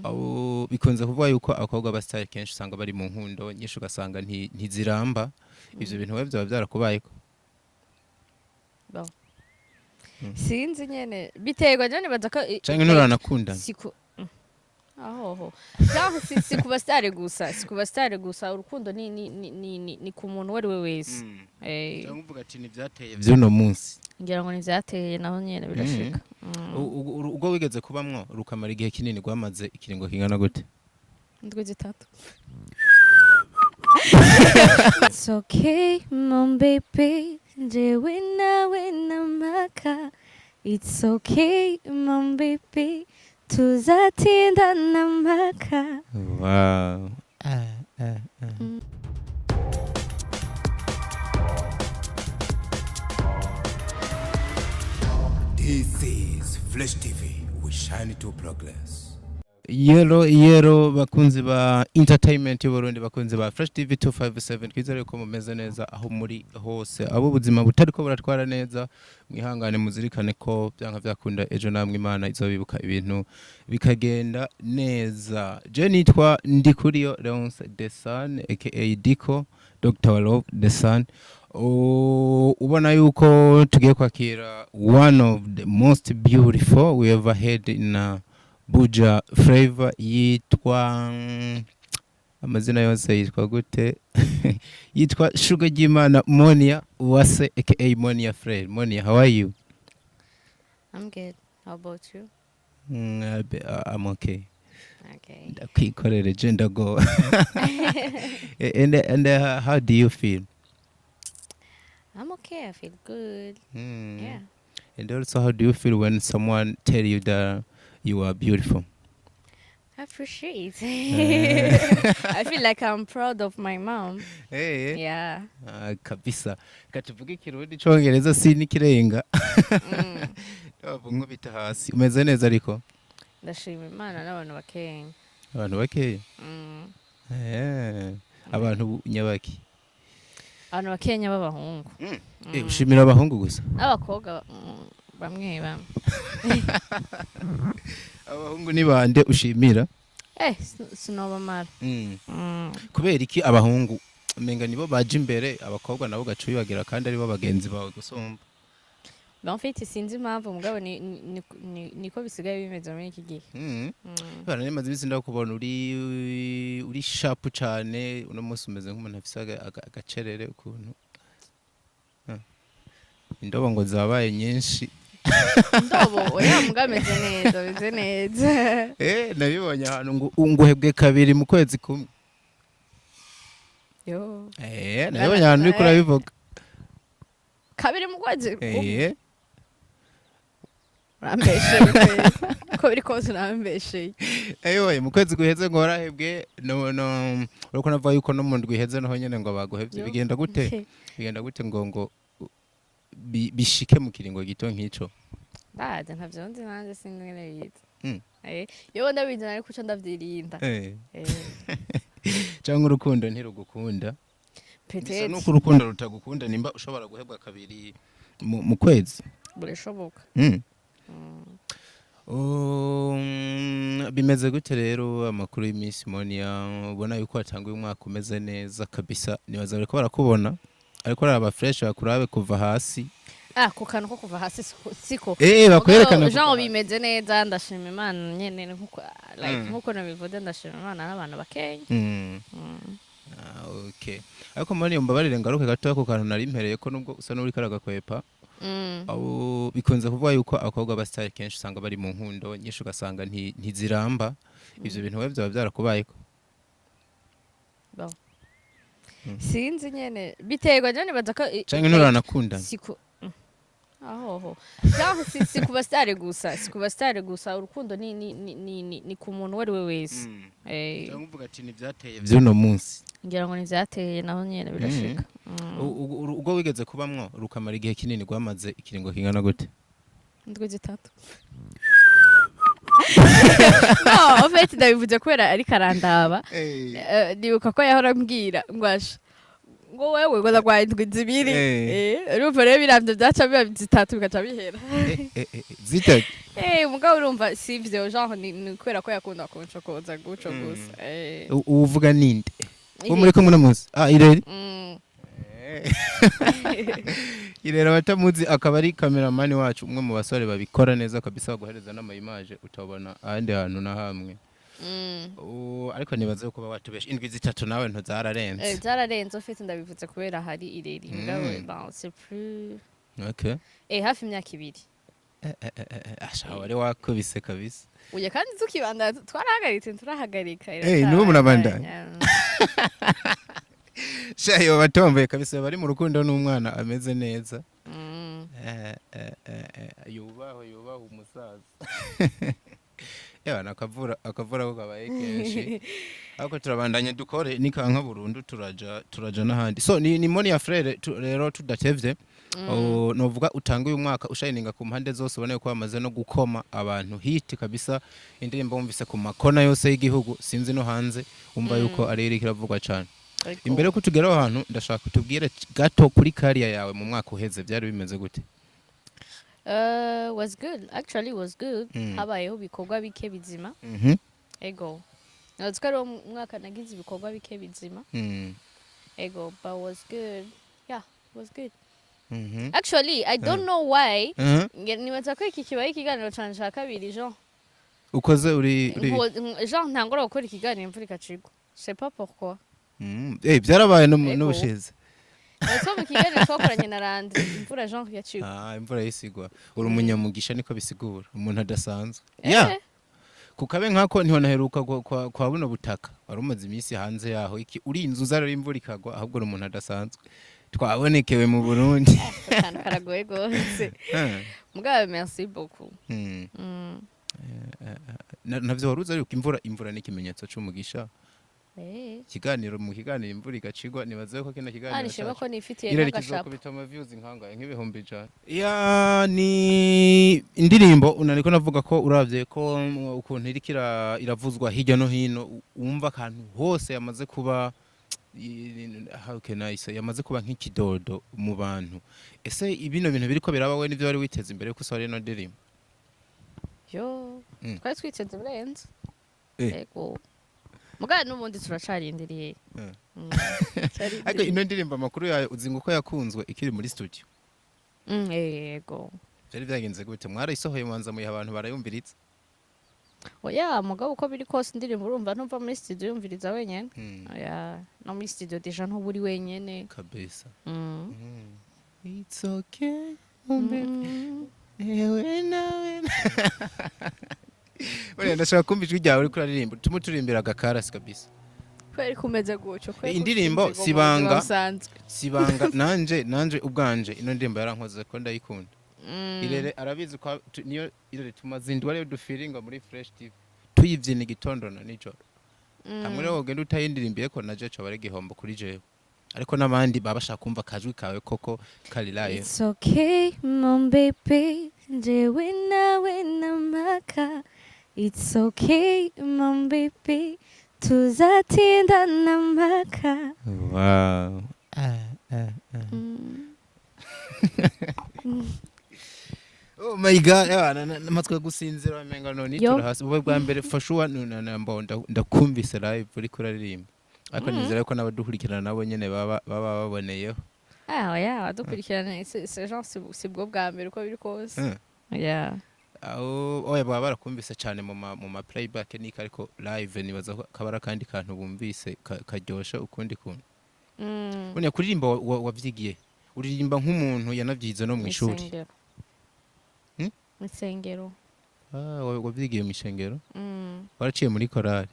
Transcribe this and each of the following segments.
Abo bikunze kuvuga yuko abakobwa ba star kenshi usanga bari mu nkundo nyinshi, ugasanga ntiziramba. Ivyo bintu wewe byaba byarakubayeko? Bon. Sinzi nyene, biterwa. Je nibaza ko Canke nturanakundana? Siku ahoho. Genre si ku basitari gusa, si ku basitari gusa. Urukundo ni ku muntu uwo ari we wese. Canke uvuga ati ntivyateye vy'uno munsi? Ngira ngo ntivyateye, naho nyene birashika. Ubwo wigeze kubamwo rukamara igihe kinini, rwamaze ikiringo kingana gute? Indwi 3. It's okay, mon bébé, jewe nawe namaka. It's okay, mon bébé, tuzatinda namaka. Wow. Ah, ah, ah. This is Flash TV. We shine to progress. Yero yero, bakunzi ba entertainment y'Uburundi, bakunzi ba Fresh TV 257, twizere ko mumeze neza aho muri hose. Abo ubuzima butariko buratwara neza, mwihangane, muzirikane ko byanka byakunda ejo namwe Imana izobibuka, ibintu bikagenda neza. Je nitwa Ndikuriyo Leonce Desan aka Diko, Dr. Love the Sun. Ubona yuko tugiye kwakira one of the most beautiful we ever had in Buja Flavor, yitwa amazina yose yitwa gute? Yitwa Shuga Ryimana Monia Uwase aka Monia Frere. Monia, how are you? I'm good. How about you? I'm okay. Okay. Ndakwikorere ndago. And how do you feel? I'm okay. I feel good. Yeah. And also, how do you feel when someone tell you that you are beautiful? I appreciate. I feel like I'm proud of my mom. Hey. Yeah. Ah, kabisa. Katuvuge Ikirundi, Icongereza si n'ikirenga. Nkubita hasi. Umeze neza ariko? Ndashima Imana n'abantu bakeya. Abantu bakeya? Mm. Abantu nyabaki? Abantu bakenya b'abahungu. Ushimira abahungu gusa? N'abakobwa bamwe bamwe. Abahungu ni bande ushimira? Sinobamara. Kubera iki abahungu umenga nibo baje imbere, abakobwa nabo gaca bibagira kandi aribo bagenzi bawe gusumba? Ben, en fait, sinzi impamvu, mugabo niko bisigaye bimeze muri iki gihe. Bana, nemaze iminsi ndakubona uri sharp cane. Uno munsi umeze nk'umuntu afise agacerere ukuntu. Ah. Indobo ngo zabaye nyinshi. Ndobo oya, mugabo ameze neza, ameze neza. Nabibonye ahantu ngo nguhebwe kabiri mu kwezi kumwe. Yo. Nabibonye ahantu uriko urabivuga. Kabiri mu kwezi kumwe? Eh. Urambesheye pe. Ko biri kose urambesheye. Ewe, mu kwezi guheze ngo warahebwe, no uriko navuga yuko no mu ndwi iheze naho nyene ngo baguhevye. Yo. Bigenda gute? Bigenda gute ngo bishike mu kiringo gito nk'ico? Ndaje ntavyo nzi nanje, sinzi ngene biza. Yewe, ndabizi nari kuca ndavyirinda. Canke urukundo ntirugukunda? Bisa Peut-être. nuko urukundo rutagukunda nimba ushobora guhebwa kabiri mu kwezi. Burashoboka. Bimeze gute rero amakuru y'iminsi, Monia? Ubona yuko watanguye umwaka umeze neza kabisa. Nibaza bariko barakubona, ariko araba fresh, bakurabe kuva hasi. Ah, ku kantu ko kuva hasi siko. Bakwerekana Mugabo, kuva Jean hasi. bimeze neza, ndashima Imana nyene, nkuko like nkuko nabivuze, ndashima Imana n'abantu bakenya. Ah, okay. Ariko Monia, mbabarire ngaruke gatoya ku kantu nari mpereye ko, nubwo usa n'uriko aragakwepa. Abo bikunze kuvuga yuko abakobwa ba star kenshi usanga bari mu nkundo nyinshi, ugasanga ntiziramba. Ivyo bintu wewe byaba byarakubayeko? Bon. Sinzi nyene, biterwa. Je nibaza ko Canke nturanakundana? Siko ahoho. Genre si ku basitari gusa, si ku basitari gusa. Urukundo ni ku muntu uwo ari we wese. Canke uvuga ati ntivyateye vy'uno munsi? Ngira ngo ntivyateye, naho nyene birashika. Ubwo wigeze kubamwo rukamara igihe kinini, rwamaze ikiringo kingana gute? Indwi 3. No, en fait ndabivuze kubera ariko arandaba. Nibuka ko yahora ambwira ngo asha Ngo wewe ngo ndagwaye indwi 2. Urumva rero biravye vyaca biba 3 bigaca bihera. Zitatu. Mugabo urumva sivyo, genre ni kubera ko yakunda kuncokoza guco gusa. Uvuga ninde uwo muri kumwe uno munsi? Ah, Ireri. Irera abatamuzi akaba ari kameramani wacu, umwe mu basore babikora neza kabisa, baguhereza n'ama image utabona ahandi hantu na hamwe. Ariko nibaze kuba watubesha indwi 3 nawe ntuzararenze. Byararenze ufite, ndabivuze kubera hari Ireri, mugabo bon, c'est plus hafi imyaka 2. Asha, wari wakubise kabisa. Uya kandi tukibanda twarahagaritse, turahagarika. N'ubu murabandanya? Sha, yo batomboye kabisa, bari mu rukundo n'umwana ameze neza. Yubaho yubaho umusaza. Yewe, nakavura akavura ko kabaye kenshi, ariko turabandanya dukore nikanka burundu, turaja n'ahandi. So ni Monia Frere rero tudatevye. Oh, novuga utanga uyu mwaka ushininga ku mpande zose, ubone ko bamaze no gukoma abantu hit kabisa, indirimbo wumvise ku makona yose y'igihugu, sinzi no hanze, umva yuko ari iriko iravugwa cane. Imbere yuko tugera aho hantu, ndashaka utubwire gato kuri career yawe mu mwaka uheze, byari bimeze gute? Was good, actually was good. Habayeho ibikorwa bike bizima. Ego, nazi ko ari wo mwaka nagize ibikorwa bike bizima. Ego, but was good, yeah, was good. Actually, I don't know why. Nibaza ko iki kibaye ikiganiro canje ca kabiri, Jean. Ukoze uri Jean, ntangora gukora ikiganiro imvura ikacigwa, je sais pas pourquoi. Byarabaye no Ego. n'ubushize. Natwo mu kiganiro twakoranye na Randi, imvura Jean yacigwa. Ah, imvura yisigwa, uri umunyamugisha, niko bisigura umuntu adasanzwe. Ya, kukabe nkako ntiwanaheruka kwa buno butaka, wari umaze iminsi hanze yaho, iki uri inzu uza rero imvura ikagwa, ahubwo uri umuntu adasanzwe, twabonekewe mu Burundi. Akantu karagoye gose. Mugabo merci beaucoup. Navyo wari uzi, ariko imvura ni ikimenyetso c'umugisha. Ikiganiro mu kiganiro imvura igacigwa, nibaze ko kino kiganiro Ah, nishima cacu ko nifitiye irari n'agashapo. kizokubita ama views nkangaye nk'100,000. Ya, ni indirimbo unariko navuga ko uravye ko ukuntu iriko iravuzwa hirya no hino, wumva akantu hose yamaze kuba how can I say, yamaze kuba nk'ikidodo mu bantu. Ese ibino bintu biriko biraba, we nivyo wari witeze imbere yuko usohora ino ndirimbo? Yo, twari twiteze birenze. Ego, mugabo n'ubundi turacarindiriye. Ariko ino ndirimbo amakuru yayo uzi ngo ko yakunzwe ikiri muri studio? Yego. Vyari vyagenze gute? Mwarayisohoye mubanza muyiha abantu barayumviritsa? Oya, mugabo uko biri kose indirimbo urumva ntuva muri studio yumviriza wenyene. Oya, no muri studio déjà ntuba uri wenyene. Kabisa. It's okay. Ewe nawe. Buriya ndashaka kumva ijwi ryawe uriko uraririmba. Tumu turirimbira agakarasi kabisa. Kubera ko umeze gutyo, kubera ko Indirimbo ufite inzigo mu sibanga. buzima busanzwe. Sibanga nanje ubwanje ino ndirimbo yarankoze ko ndayikunda. Irere arabizi ko niyo Irere tumaze indwi ariyo dufiringa muri Fresh TV. Tuyivyina igitondo na nijoro. Hamwe rero wogenda utayindirimbiye ko naje coba ari igihombo kuri jewe. Ariko n'abandi baba bashaka kumva akajwi kawe koko kari live. It's okay, mon bébé, jewe nawe namaka. It's okay, mon bébé, tuzatinda namaka. Wow. Ah, ah, ah. Oh my God, namatwe gusinzira wamenga none Yo. nitura hasi. Wowe bwa mbere for sure ndakumvise live uriko uraririmba. Ariko nizera ko n'abadukurikirana nabo nyene baba baboneyeho. Ah, oya, abadukurikirana c'est genre si bwo bwa mbere uko biri kose. Yeah. Aho oya baba barakumvise cyane mu ma playback nika, ariko live nibaza ko kaba ari akandi kantu bumvise karyoshe ukundi kuntu. Buriya kuririmba wavyigiye? Uririmba nk'umuntu yanavyize no mw'ishuri. Mw'isengero. Mw'isengero. Ah, wavyigiye mw'ishengero? Mm. Waraciye muri korali?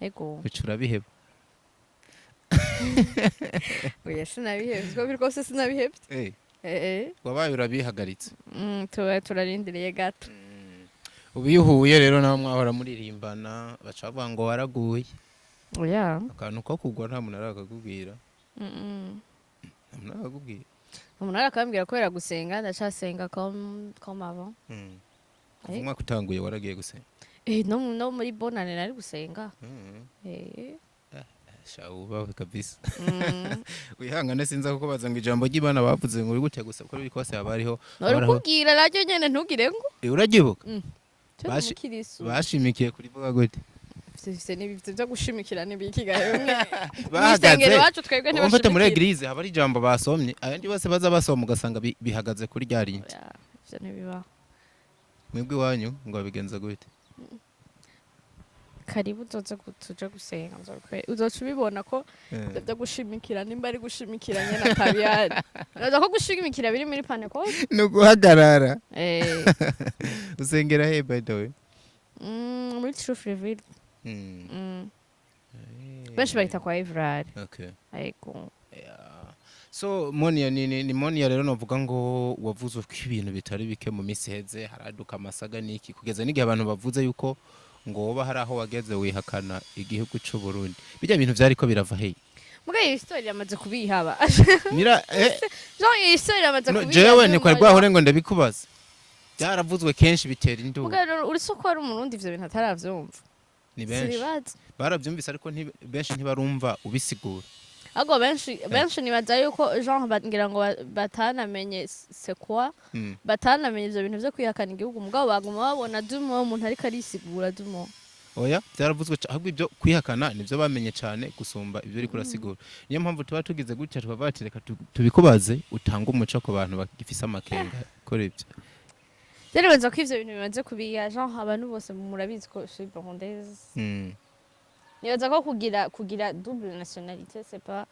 Ego. Uca urabiheba? Oya, sinabihevye, uko biri kose sinabihevye. Eh. Wabaye urabihagaritse? Tuba turarindiriye gato. Ubu iyo uhuye rero nawe mwahora muririmbana, baca bavuga ngo waraguye? Oya. Akantu ko kugwa nta muntu arakakubwira? Mm. Nta muntu arakakubwira? Umuntu arakambwira kubera gusenga, ndacasenga comme avant. Kuva umwaka utanguye waragiye gusenga? Eh, no muri bonane nari gusenga. Sha, ubawe kabisa. Wihangane, sinza kukubaza ngo ijambo ry'Imana bavuze ngo uri gute gusa, kuko biri kose haba hariho Nori haba hariho- kubwira naryo nyene, ntugire ngo Eh, uraryibuka? Cyo umukirisu. Bashimikiye kurivuga gute? Ivyo ni ibyo byo gushimikira n'ibiki gahemwe? Bahagaze. Mw'isengero iwacu twebwe Umfate muri ntibashimikira. église haba ari ijambo basomye, ayandi bose baza basoma ugasanga bihagaze kuri rya rindi. Oya, ivyo ntibibaho. Mwebwe iwanyu ngo babigenza gute? Karibu uzoze tuje gusenga, uzoca ubibona ko ivyo byo gushimikira, nimba ari gushimikira nyene, atabihari. Uraza ko gushimikira biri muri Pentecôte. Ni uguhagarara. Eh. Usengera he, by the way? Muri Truth Revealed. Benshi bayita kwa Evrard. Okay. Ego. Yeah. So Monia ni Monia rero novuga ngo wavuze uko ibintu bitari bike mu minsi iheze, haraduka amasaga niki, kugeza n'igihe abantu bavuze yuko ngo woba hari aho wageze wihakana igihugu c'u Burundi. Bijya bintu vyariko birava hey? Muga iyi story iramaze kubihaba. Mira eh, Genre iyi story iramaze no, kubiha. Jewe ni kwari bwahure ngo ndabikubaza, byaravuzwe kenshi bitera induru. Muga rero uretse ko ari Umurundi, ivyo bintu ataravyumva. Ni benshi. Sinibaza. Baravyumvise, ariko benshi ntibarumva ubisigura. Ahubwo benshi benshi nibaza yuko genre ngira ngo batanamenye c'est quoi, batanamenye ivyo bintu vyo kwihakana igihugu, mugabo baguma babona dumo umuntu ariko arisigura dumo. Oya, byaravuzwe ahubwo ibyo kwihakana nibyo bamenye cyane gusumba ibyo uriko urasigura. Niyo mpamvu tuba tugize gutya tukavuga ati reka tubikubaze, utange umuco ku bantu bagifise amakenga kuri ibyo. Rero nibaza ko ivyo bintu bimaze kubiya, genre abantu bose murabizi ko je suis burundaise. Nibaza ko kugira double nationalité, c'est pas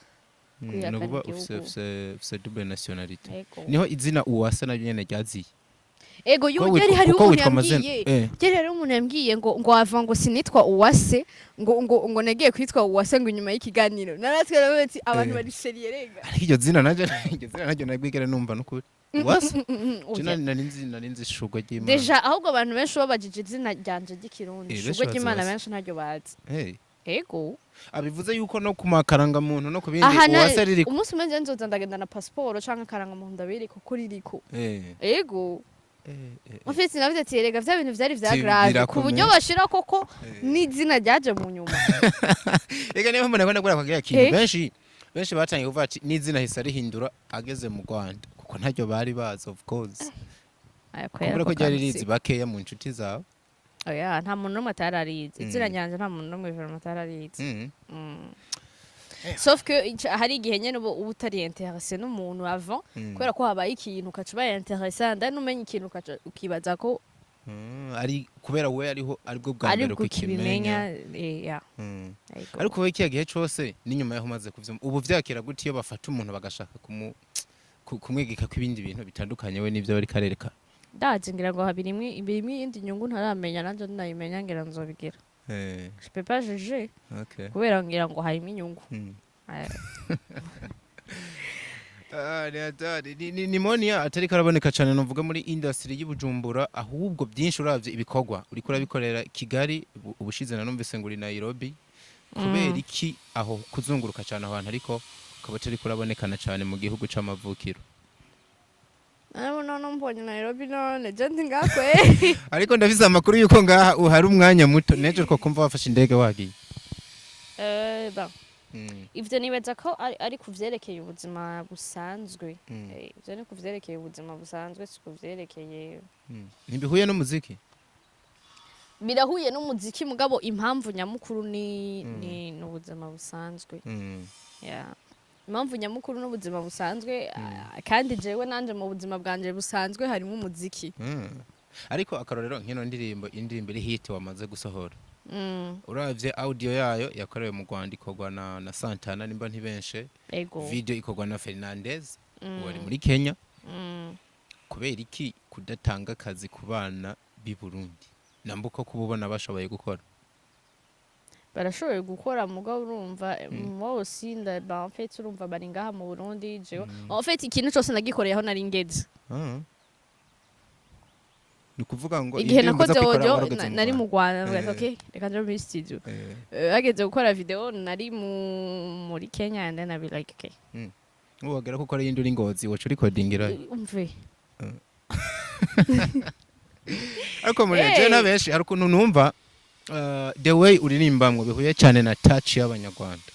kwihakana Ni ukuvuga igihugu. ufise double nationalité. Ego. Niho izina Uwase naryo nyene ryaziye. Ego, yo. Kuko Ryari hariho kuko umuntu witwa amazina yambwiye, ryari hariho umuntu yambwiye ngo wava ngo sinitwa Uwase, ngo nagiye kwitwa Uwase ngo inyuma y'ikiganiro. Naratwe nawe ati abantu bari sérieux rega. Ariko iryo zina naryo nabwigera numva nukuri, Uwase. Je Oya. nari nzi Ishurwe ry'Imana. Déjà ahubwo abantu benshi babajije izina ryanje ry'ikirundi, Eh, benshi Ishurwe bazi ry'Imana, Uwase. benshi ntaryo bazi. Hey. Ego. Abivuze yuko no ku makarangamuntu no ku bindi Aha Uwase ririko. Umunsi umwe nje nzoza ndagenda na pasiporo canke akarangamuntu, ndabereka ko ririko. Ego. En fait navuze ati erega vya bintu vyari vya Ti- grave ku birakomeye. buryo bashira koko n'izina ryaje mu nyuma. Ega niyo mpamvu nabona gura kagira kintu. Benshi benshi batangiye kuvuga ati n'izina hise arihindura ageze mu Rwanda, kuko ntaryo bari bazi, of course. Aya, Kumbura ko ryari rizi bakeya mu nshuti zawe. Oya, nta muntu n'umwe atararizi izina ryanje, nta muntu n'umwe vraiment atararizi. Sauf que hari igihe nyene uba utari intéressé n'umuntu avant, kubera ko habaye ikintu ukaca uba intéressé, and umenya ikintu ukaca ukibaza ko Ari kubera we ariho aribwo bwa ari mbere bwo ukikimenya. ukibimenya, ya. Ego. Ariko wowe kiya gihe cose n'inyuma yaho umaze kuvyumva, ubu vyakira gute iyo bafata umuntu bagashaka kumwegeka ko ibindi bintu bitandukanye we n'ivyo bariko arerekana? Ndazi ngira ngo habirimwe ibirimwe iyindi nyungu ntaramenya, nanje ndayimenya ngira nzobigira. Je peux pas juger kubera ngira ngo harimo inyungu. Ah, ni hatari. Ni Monia atariko araboneka cyane novuga muri industry y'Ibujumbura, ahubwo byinshi uravye ibikorwa uriko urabikorera Kigali. Ubushize nanumvise ngo uri Nairobi. Kubera iki aho kuzunguruka cyane aho hantu, ariko ukaba utariko urabonekana cyane mu gihugu c'amavukiro? None mbonye Nairobi, none je ndi ngakwe. Ariko ndafise amakuru yuko ngaha uhari umwanya muto, nejo two kumva wafashe indege wagiye. Bon. Ivyo nibaza ko ari kuvyerekeye ubuzima busanzwe. Ivyo ni kuvyerekeye ubuzima busanzwe, si kuvyerekeye Ntibihuye n'umuziki? Birahuye n'umuziki, mugabo impamvu nyamukuru ni n'ubuzima busanzwe. Yeah. Impamvu nyamukuru n'ubuzima busanzwe, kandi jewe nanje mu buzima bwanje busanzwe harimo umuziki. Ariko akarorero nk'ino ndirimbo, indirimbo iri hit wamaze gusohora, uravye audio yayo yakorewe mu Rwanda, ikorwa na Santana nimba ntibenshe. Ego. Video ikorwa na Fernandez wari muri Kenya. Kubera iki kudatanga akazi ku bana b'i Burundi nambuko kuba ubona bashoboye gukora? Barashoboye gukora, mugabo urumva bose ba en fait urumva bari ngaha mu Burundi, jewe en fait ikintu cose nagikoreye aho nari ngeze. Ah. Ni ukuvuga ngo Igihe indirimbo nakoze zo kwikora audio warageze mu nari mu Rwanda. Rwanda, ndavuga ati, okay, reka nje muri studio. Hageze gukora video nari muri Kenya, and then I be like, okay. Ubu wagera ko ukora iyindi uri Ngozi, woca urikodingira? Umve. Ariko muri Hey. je na benshi hari ukuntu numva the way uririmbamwo bihuye cyane na touch y'Abanyarwanda.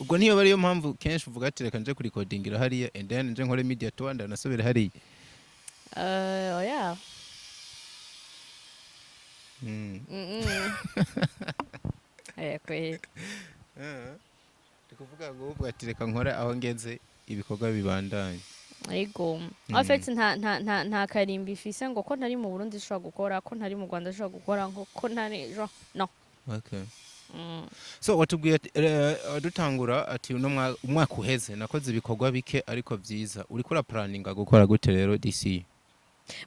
Ubwo niyo bariyo mpamvu kenshi uvuga ati reka nje kurikodingira hariya and then nje nkore media tour, ndanasubira hariya. Oya. Kweli. Ndi kuvuga ngo uvuga ati reka nkore aho ngeze, ibikorwa bibandanye. Ego, en fait nta karimbi ifise ngo ko ntari mu Burundi nshobora gukora, ko ntari mu Rwanda nshobora gukora, ngo ko ntari genre, no. So watubwiye ati, dutangura ati uno umwaka uheze nakoze ibikorwa bike ariko vyiza. Uriko uraplaninga gukora gute rero DC?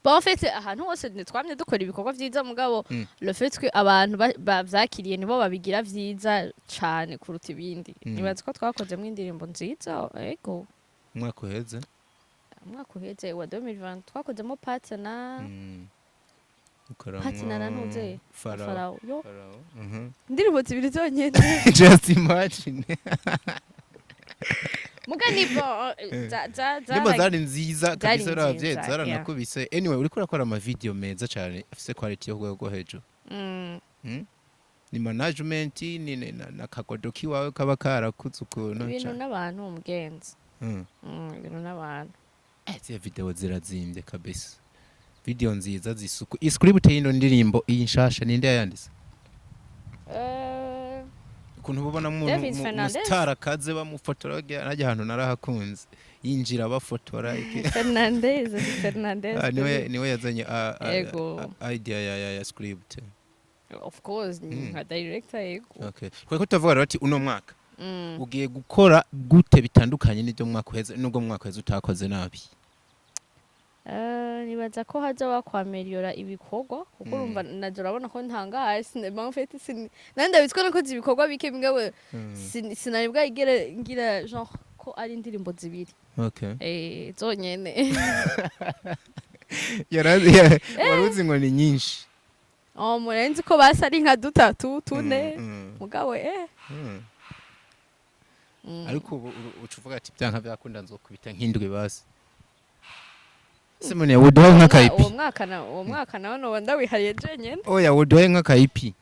Bon, en fait ahantu hose twamye dukora ibikorwa vyiza, mugabo le fait que abantu bavyakiriye nibo babigira vyiza cane kuruta ibindi. Nibaza ko twakozemwo indirimbo nziza, ego. Umwaka uheze? Umwaka uheze wa 2020 twakozemo Partner. Ukoramwo Partner na ntuze Farao. Farao yo. Farao. Indirimbo zibiri zonyene. Just imagine. Muga ni bon, za Indirimbo zari nziza Zari kabisa uravye, nziza, zaranakubise. Anyway, uriko urakora ama video meza cane afise quality yo ku rwego rwo hejuru. Ni management, ni na kagodo kiwawe kaba karakuze ukuntu Ibintu cane. n'abantu, umugenzi. Ibintu n'abantu. Ziriya video zirazimbye kabisa, video nziza zisuku. Iscript y'ino ndirimbo iyi nshasha ninde yayanditse? Ukuntu ubona David Fernandez. umustar akaze bamufotora najya ahantu narahakunze yinjira bafotora Fernandez, Fernandez. Ah, niwe yazanye Ego. idea ya script? Of course, ni nka director, yego. Okay, twari tutavuga rero ati uno mwaka ugiye gukora gute bitandukanye n'ibyo mwaka uheze, nubwo mu mwaka uheze utakoze nabi? Nibaza ko haza kwameliyora ibikorwa, kuko urumva naje urabona ko ntangaye en fait nandi ndabitswe nakoze ibikorwa bike, mugabo sinari bwayigere ngira genre ko ari indirimbo zibiri zonyene. Wari uzi ngo ni nyinshi. Oh, murenzi ko basi ari nka dutatu, tune, mugabo Ariko ubu uca uvuga ati byanka byakunda nzokubita nk'indwi basi. Simone, woduhaye nk'aka EP? Uwo mwaka nawe noba ndawihariye jenyene. Oya, woduhaye nk'aka EP.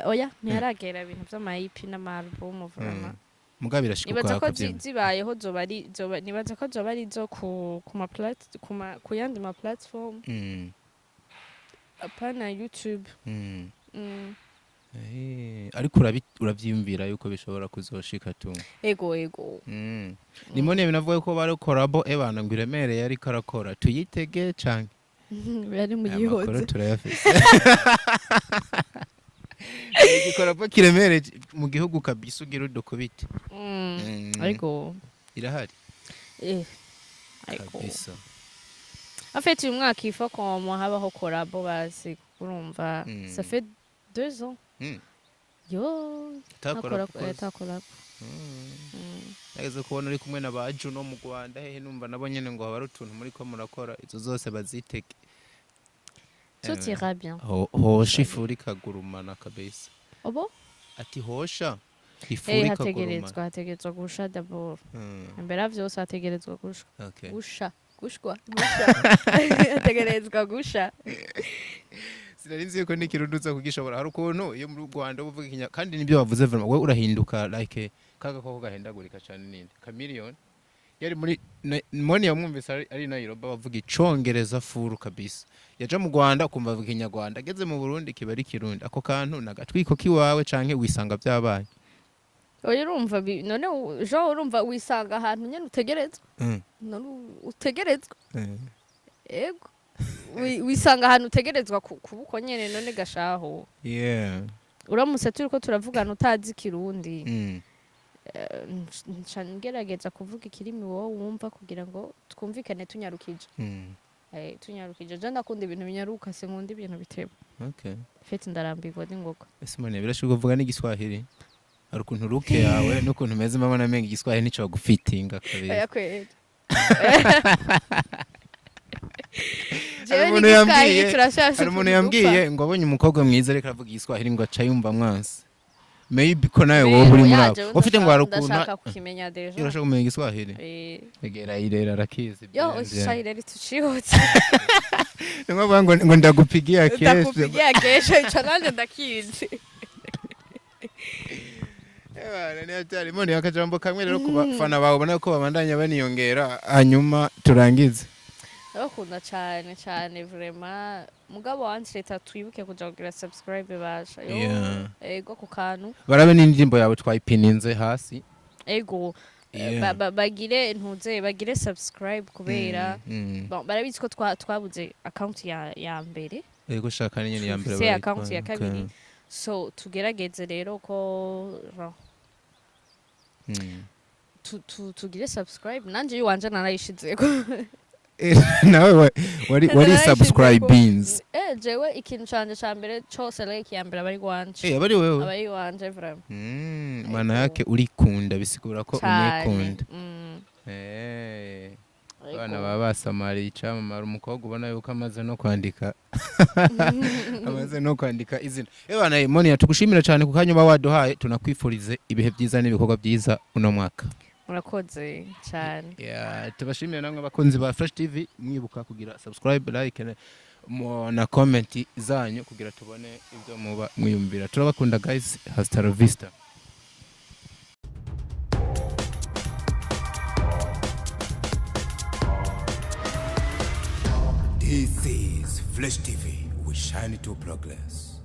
Oya, ntiharagera ibintu vy'ama EP n'ama album vraiment. Mugabo birashika. Nibaza ko ukabyemera. zibayeho zoba ari zoba, nibaza ko zoba ari izo ku ma plat ku ma ku yandi ma platform, apana YouTube. Ariko uravyiyumvira yuko bishobora kuzoshika tu? Ego. Nimone binavuga ko bari collabo ebana ngo iremereye ariko arakora, tuyitege canke? Bari mu Aya makuru gihoze. turayafise. Igikorabo kiremereye mu gihugu kabisa ugira udukubite. Ego. Irahari. Ego. Kabisa. En fait uyu mwaka il faut qu'on habaho collabo basi, urumva ça fait 2 ans yo Utakora ta collabo. Nageze kubona uri kumwe na ba Juno mu Rwanda hehe, numva nabo nyene ngo haba ari utuntu muri ko murakora, izo zose bazitege. Tout ira bien. Hosha ifu ikagurumana kabisa. Obo. Ati hosha ifu ikagurumana. Hategerezwa gusha d'abord. Imbere ya vyose hategerezwa gusha. Gusha, gushwa, gusha, hategerezwa gusha. Sinari nzi yuko n'ikirundi uza kugishobora. Hari ukuntu iyo mu Rwanda uba uvuga ikinya kandi nibyo bavuze vraiment, wowe urahinduka like ka gakoko gahindagurika cyane, ninde, chameleon. Yari muri Moni yamwumvise ari Nairobi bavuga icongereza furu kabisa, yaja mu Rwanda ukumva avuga ikinyarwanda, ageze mu Burundi kiba ari Kirundi. Ako kantu nagatwiko kiwawe canke wisanga byabaye? Oya, urumva none genre urumva wisanga ahantu nyene utegerezwa. None utegerezwa. Ego. Wisanga ahantu utegerezwa kuba uko nyene, none gashaho. Uramutse turiko turavugana utazi ikirundi, nca ngerageza kuvuga ikirimi wowe wumva kugira ngo twumvikane tunyarukije. Tunyarukije. Je ndakunda ibintu binyaruka, sinkunda ibintu biteba. Fete ndarambirwa n'ingoga. Ese Moni, birashoboka kuvuga n'igiswahili? Hari ukuntu look yawe n'ukuntu umeze mbabona menga igiswahili nico bagufitinga kabisa. Oya kweli. Hari Jewe umuntu n'igiswahili turashaka. Hari umuntu yambwiye ngo abonye umukobwa mwiza ariko aravuga igiswahili ngo aca yumva mwansi. Maybe ko nawe wowe uri muri abo ufite ngo hari ukuntu Ndashaka kukimenya déjà. Urashaka kumenya igiswahili? Eh. Egera irera arakizi. Yo, bien, bien. Iswahili rero tucihutse. Ni ngombwa ngo ndagupigia kesho. Ndakupigia kesho, ico nanje ndakizi. Ebana, ni hatari. Moni, akajambo kamwe rero ku bafana bawe ubona ko babandanya baniyongera, hanyuma turangize. Ndabakunda cyane cyane vraiment. Mugabo wanje, reta twibuke kuja kugira subscribe basha yo. Ego, ku kantu. Barabe n'indirimbo yawe twayipininze hasi. Ego. Bagire ntuze, bagire subscribe kubera bon, barabizi ko twabuze account ya mbere. Ego, shaka nyene ya mbere. Dufise Barayitwaye. account ya kabiri, so tugerageze rero ko genre, tugire subscribe. Nanje iwanje narayishizeko. Nawe wari Narayishizeko. subscribings. Jewe ikintu canje ca mbere cose, like ya mbere aba ari iwanje. Eh, abari wewe. Aba ari iwanje vraiment. Maana yake urikunda, bisigura ko Cane. unikunda. Ego. Abana baba basamariye icamamare, umukobwa ubona yuko amaze no kwandika izina. Ebana Monia, tugushimira cyane ku kanya uba waduhaye, tunakwifurize ibihe byiza n'ibikorwa byiza uno mwaka. Murakoze cyane. Yeah, tubashimire namwe abakunzi ba Fresh TV, mwibuka kugira subscribe, like na comment zanyu kugira tubone ibyo muba mwiyumvira. Turabakunda guys, hasta la vista. This is Fresh TV. We shine to progress.